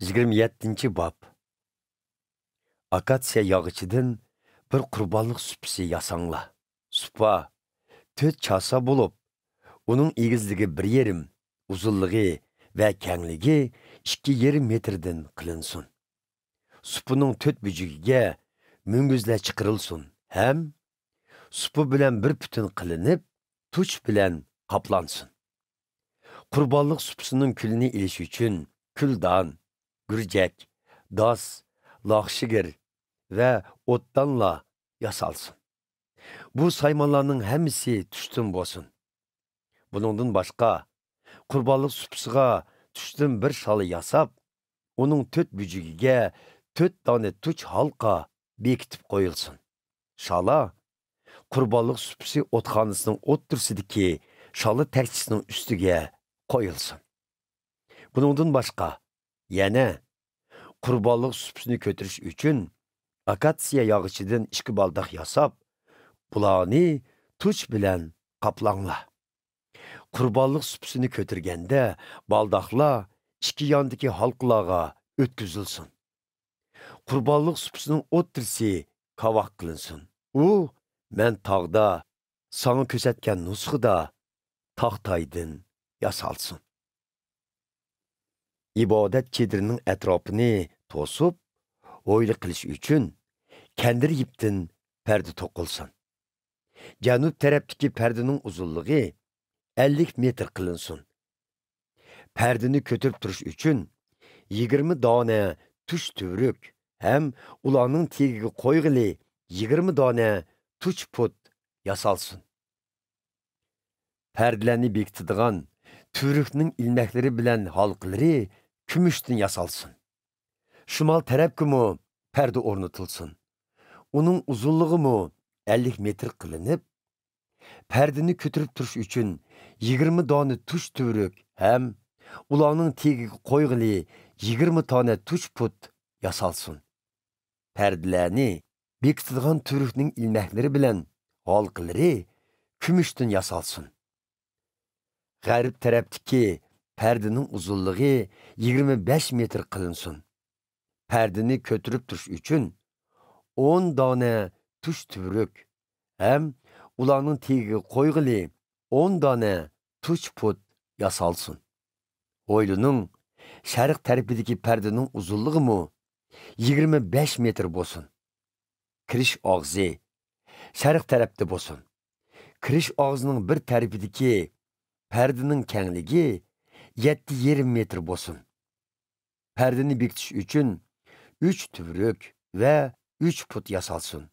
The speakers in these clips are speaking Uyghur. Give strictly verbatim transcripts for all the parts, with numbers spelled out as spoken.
يىگىرمە يەتتىنچى باب. ئاكاتسىيە ياغىچىدىن بىر قۇربانلىق سۇپىسى ياساڭلار. سۇپا تۆت چاسا بولۇپ، ئۇنىڭ ئېگىزلىكى بىر يېرىم، ئۇزۇنلۇقى ۋە كەڭلىكى ئىككى يېرىم مېتىردىن قىلىنسۇن. سۇپىنىڭ تۆت بۇجىكىگە مۈڭگۈزلەر چىقىرىلسۇن ھەم سۇپا بىلەن بىر پۈتۈن قىلىنىپ، تۇچ بىلەن قاپلانسۇن. قۇربانلىق سۇپىسىنىڭ كۈلىنى ئېلىش ئۈچۈن كۈلدان، گۈرجەك، داس، لاخشىگىر ۋە ئوتدانلار ياسالسۇن. بۇ سايمانلارنىڭ ھەممىسى تۇشتىن بولسۇن. بۇنىڭدىن باشقا، قۇربانلىق سۇپىسىغا تۇشتىن بىر شالا ياساپ، ئۇنىڭ تۆت بۇجىكىگە تۆت دانە تۇچ ھالقا بېكىتىپ قويۇلسۇن. شالا قۇربانلىق سۇپىسى ئوتخانىسىنىڭ ئوتتۇرىسىدىكى شالا تەكچىسىنىڭ ئۈستىگە قويۇلسۇن. بۇنىڭدىن باشقا، يەنە قۇربانلىق سۇپىسىنى كۆتۈرۈش ئۈچۈن ئاكاتسىيە ياغىچىدىن ئىككى بالداق ياساپ، بۇلارنى تۇچ بىلەن قاپلاڭلار. قۇربانلىق سۇپىسىنى كۆتۈرگەندە، بالداقلار ئىككى ياندىكى ھالقىلارغا ئۆتكۈزۈلسۇن. قۇربانلىق سۇپىسىنىڭ ئوتتۇرىسى كاۋاك قىلىنسۇن. ئۇ مەن تاغدا ساڭا كۆرسەتكەن نۇسخىدا تاختايدىن ياسالسۇن. ئىبادەت چېدىرىنىڭ ئەتراپىنى توسۇپ، ھويلا قىلىش ئۈچۈن كەندىر يىپتىن پەردە توقۇلسۇن. جەنۇب تەرەپتىكى پەردىنىڭ ئۇزۇنلۇقى ئەللىك مېتىر قىلىنسۇن. پەردىنى كۆتۈرۈپ تۇرۇش ئۈچۈن يىگىرمە دانە تۇش تۈۋرۈك ھەم ئۇلارنىڭ تېگىگە قويغىلى يىگىرمە دانە تۇچ پۇت ياسالسۇن. پەردىلەرنى بېكىتىدىغان تۈۋرۈكنىڭ ئىلمەكلىرى بىلەن ھالقىلىرى كۈمۈشتىن ياسالسۇن. شىمال تەرەپكىمۇ پەردە ئورنىتىلسۇن. ئۇنىڭ ئۇزۇنلۇقىمۇ ئەللىك مېتىر قىلىنىپ، پەردىنى كۆتۈرۈپ تۇرۇش ئۈچۈن يىگىرمە دانە تۇش تۈۋرۈك ھەم ئۇلارنىڭ تېگىگە قويغىلى يىگىرمە دانە تۇش پۇت ياسالسۇن. پەردىلەرنى بېكىتىدىغان تۈۋرۈكنىڭ ئىلمەكلىرى بىلەن ھالقىلىرى كۈمۈشتىن ياسالسۇن. غەرب تەرەپتىكى پەردىنىڭ ئۇزۇنلۇقى يىگىرمە بەش مېتىر قىلىنسۇن. پەردىنى كۆتۈرۈپ تۇرۇش ئۈچۈن ئون دانە تۇش تۈۋرۈك ھەم ئۇلارنىڭ تېگىگە قويغىلى ئون دانە تۇش پۇت ياسالسۇن. ھويلىنىڭ شەرق تەرىپىدىكى پەردىنىڭ ئۇزۇنلۇقىمۇ يىگىرمە بەش مېتىر بولسۇن. كىرىش ئاغزى شەرق تەرەپتە بولسۇن. كىرىش ئاغزىنىڭ بىر تەرىپىدىكى پەردىنىڭ كەڭلىكى يەتتە يېرىم مېتىر بولسۇن. پەردىنى بېكىتىش ئۈچۈن ئۈچ تۈۋرۈك ۋە ئۈچ پۇت ياسالسۇن.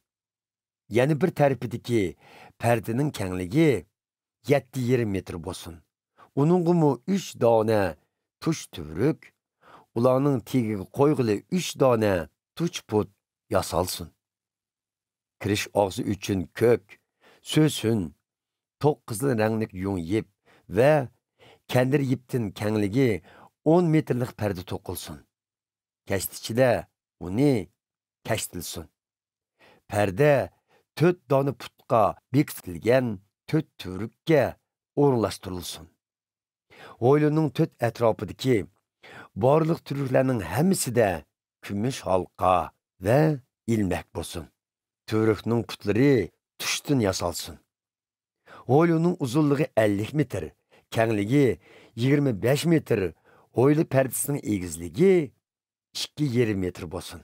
يەنە بىر تەرىپىدىكى پەردىنىڭ كەڭلىكى يەتتە يېرىم مېتىر بولسۇن. ئۇنىڭغىمۇ ئۈچ دانە تۇش تۈۋرۈك، ئۇلارنىڭ تېگىگە قويغىلى ئۈچ دانە تۇش پۇت ياسالسۇن. كىرىش ئاغزى ئۈچۈن كۆك، سۆسۈن، توق قىزىل رەڭلىك يۇڭ يىپ ۋە كەندىر يىپتىن كەڭلىكى ئون مېتىرلىق پەردە توقۇلسۇن. كەشتىچىلەر ئۇنى كەشتىلىسۇن. پەردە تۆت دانە پۇتقا بېكىتىلگەن تۆت تۈۋرۈككە ئورۇنلاشتۇرۇلسۇن. ھويلىنىڭ تۆت ئەتراپىدىكى بارلىق تۈۋرۈكلەرنىڭ ھەممىسىدە كۈمۈش ھالقا ۋە ئىلمەك بولسۇن. تۈۋرۈكنىڭ پۇتلىرى تۇشتىن ياسالسۇن. ھويلىنىڭ ئۇزۇنلۇقى ئەللىك مېتىر، كەڭلىكى يىگىرمە بەش مېتىر، ھويلا پەردىسىنىڭ ئېگىزلىكى ئىككى يېرىم مېتىر بولسۇن.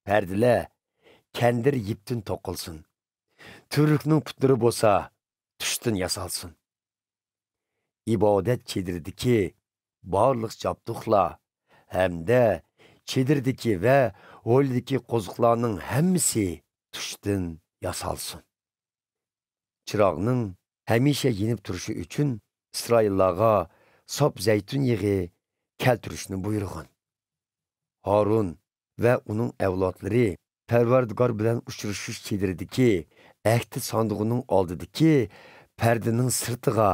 پەردىلەر كەندىر يىپتىن توقۇلسۇن. تۈۋرۈكنىڭ پۇتلىرى بولسا تۇشتىن ياسالسۇن. ئىبادەت چېدىرىدىكى بارلىق جابدۇقلار ھەمدە چېدىردىكى ۋە ھويلىدىكى قوزۇقلارنىڭ ھەممىسى تۇشتىن ياسالسۇن. چىراغنىڭ ھەمىشە يېنىپ تۇرۇشى ئۈچۈن ئىسرائىللارغا ساپ زەيتۇن يېغى كەلتۈرۈشنى بۇيرۇغىن. ھارۇن ۋە ئۇنىڭ ئەۋلادلىرى پەرۋەردىگار بىلەن ئۇچرىشىش چېدىرىدىكى ئەھدى ساندۇقىنىڭ ئالدىدىكى پەردىنىڭ سىرتىغا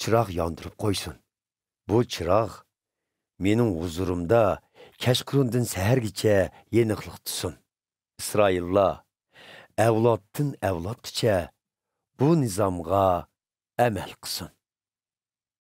چىراغ ياندۇرۇپ قويسۇن. بۇ چىراغ مېنىڭ ھۇزۇرۇمدا كەچقۇرۇندىن سەھەرگىچە يېنىقلىق تۇتسۇن. ئىسرائىللار ئەۋلادتىن ئەۋلادقىچە بۇ نىزامغا ئەمەل قىلسۇن.